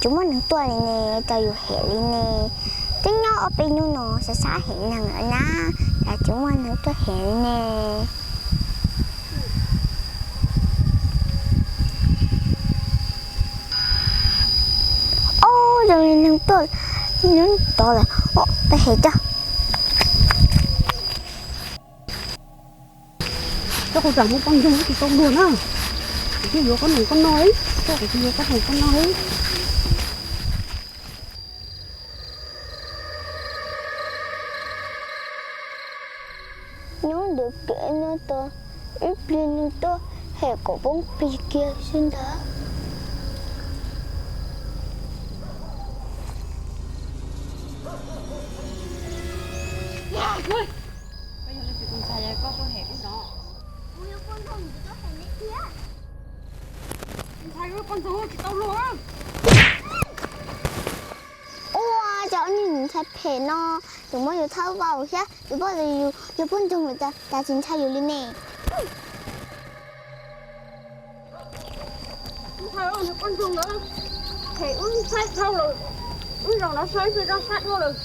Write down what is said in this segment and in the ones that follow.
Tsis muaj neeg tuaj li ne, rau yus hem li ne. Twb nyob ob peb hnub no sab sab hem neeg lawm na, cas tsis muaj neeg tuaj hem li ne. Ob, zoo li neeg tuaj nyob tod lawm, peb hem tso. Koj kuv tsam hauv poj ntxoog tsis tau luag na. Kuv twb yuav koj noog koj no, koj kuv twb yuav koj noog koj no. Nyob ntawm kev no tod, ib pliag nws tuaj hem kom poob plig kiag xwb ntag. Koj yog leej twg tus ntxhais koj tuaj hem ub no? Kuv yog poj ntxoog, kuv tuaj hem neb thiab. Ntxhais, poj ntxoog tsis tau luag. Ua cas ob niag ntxhais phem no, yus muab yus thawb vau thiab, yus paub tias yus yog poj ntxoog lawm cas tsis ntshai yus li ne. Ntxhais, poj ntxoog ntawd phem, wb saib dhau lawm, wb zaum no saib peb zaj sab dhau lawm.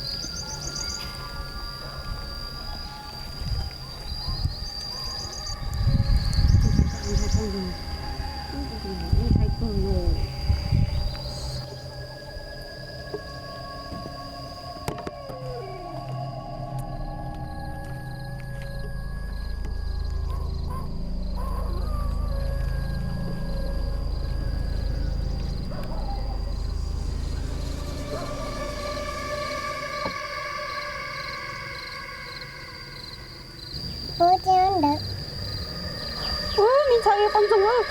Ua cas ntawd. Ub, me ntxhais poj ntxoog.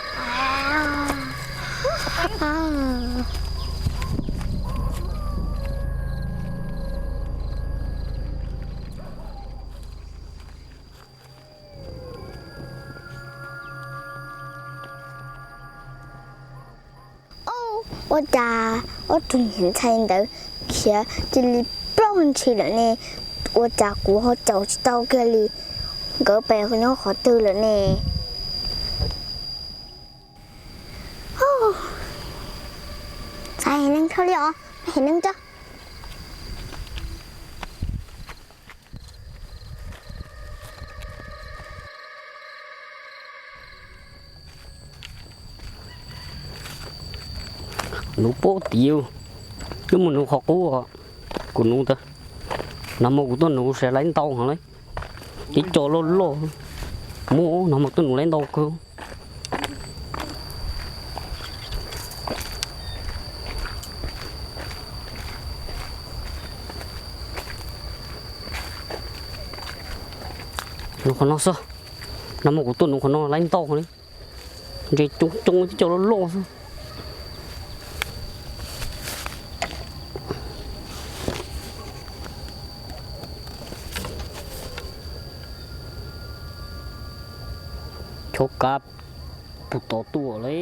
Ua cas ob tug niam ntxhais ntawd khiav cia li ploj ntshis lawm ne? Ua cas kuv ho caum tsis tau kiag li? Nkawd pem nyob qhov twg lawm ne? Txhob hem neeg dhau li os, hem neeg tso. Nuv pab tim, wb mus nuv qhov qub, kuv nuv ntawd. Nag hmo kuv tuaj nuv sav lawv ntau heev li, tib co loj loj. Muaj, nag hmo tuaj nuv lawv ntau kawg. Nuv qhov no xwb, nag hmo kuv tuaj nuv qhov no lawv ntau heev li. Ntses coob coob tib co loj loj xwb. Chob kab puv tod tuaj li.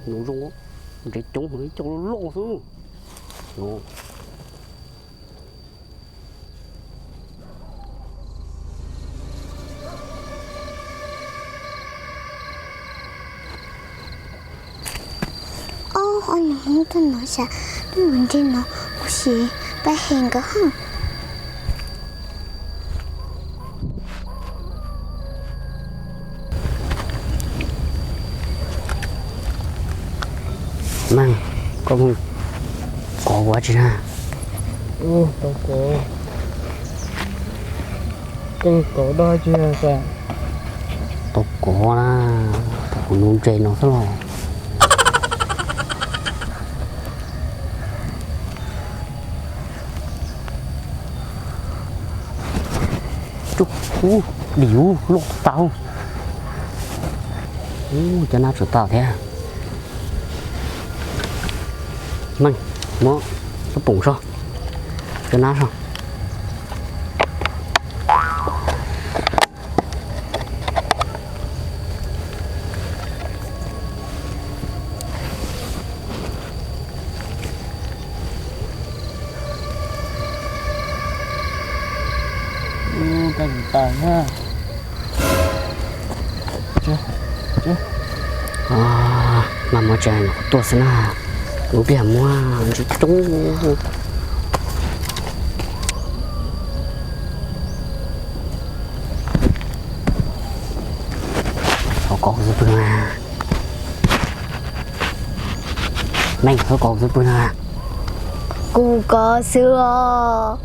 Nuv zoo, ntses coob heev, ib co loj loj xwb. Ob, ob niag Hmoob tuaj no sav, tuaj nuv ntses no, kuv sim pab hem nkawd hab. Meej, koj mus kov ua tsi na? Tau kov, koj kov dab tsi tas? Tau kov na, kuv nuv ntses no xwb los. Ub, dim ub, loj tas. Ub, cov nab tsum tau thiab. Meej, muab lub poom so, cov nab so. Koj tus tas na. Mas muab tsa tuaj xwb na. Lub pliag muab ntsis coob. Hauv kaus xwb pw na. Meej, hauv kaus xwb pw na. Kuv kov xwb os.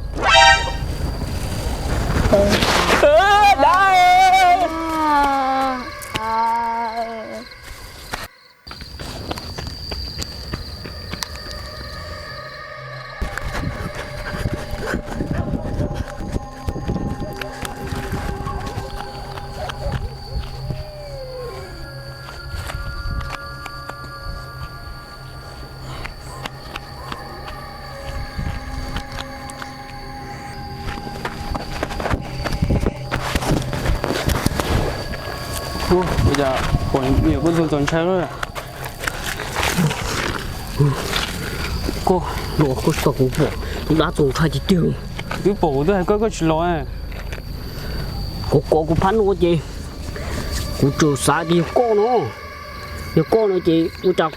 Ua cas pom me nyuam poj ntxoog txaus ntshai lawm. Koj los koj tsis tau kuv pom, tus dab txaus ntshai tiag tiag. Twb pom kuv twb hais koj, koj tsis los. Kuv kov kuv phab no ces kuv tsuas xav tias yog koj no, yog koj no ces ua cas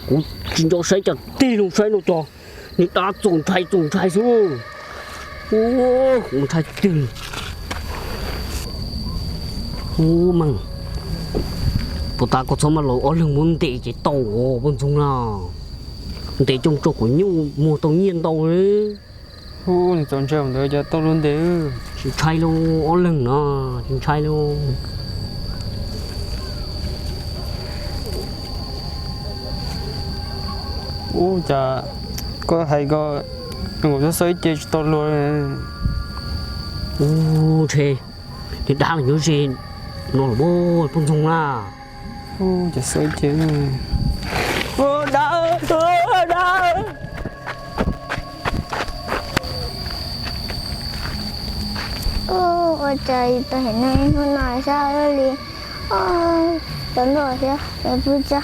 kuv tsis nco saib cas tig loo saib no cov, nws dab txaus ntshai txaus ntshai xwb. Ua, kuv ntshai tiag. Ub meej, puas tas koj txhob maj laus, ob leeg muab ntes ces tau os poj ntxoog na. Ntes coj tso kuv nyuj muag tau nyiaj ntau li. Ub, nws txaus ntshai ntawd cas tau luag ntes. Tsis ntshai lauj, ob leeg no tsis ntshai lauj. Ub, cas koj hais ko, nkaus xwb xwb ib ce tsis tau luag. Ub, ntshe nws dab los nyob ze no los poj ntxoog na. Ub, cas xwb ib ce, dab, dab. Ua cas tau hais no hnub no sab li, tau ntuj thiab pw tsa.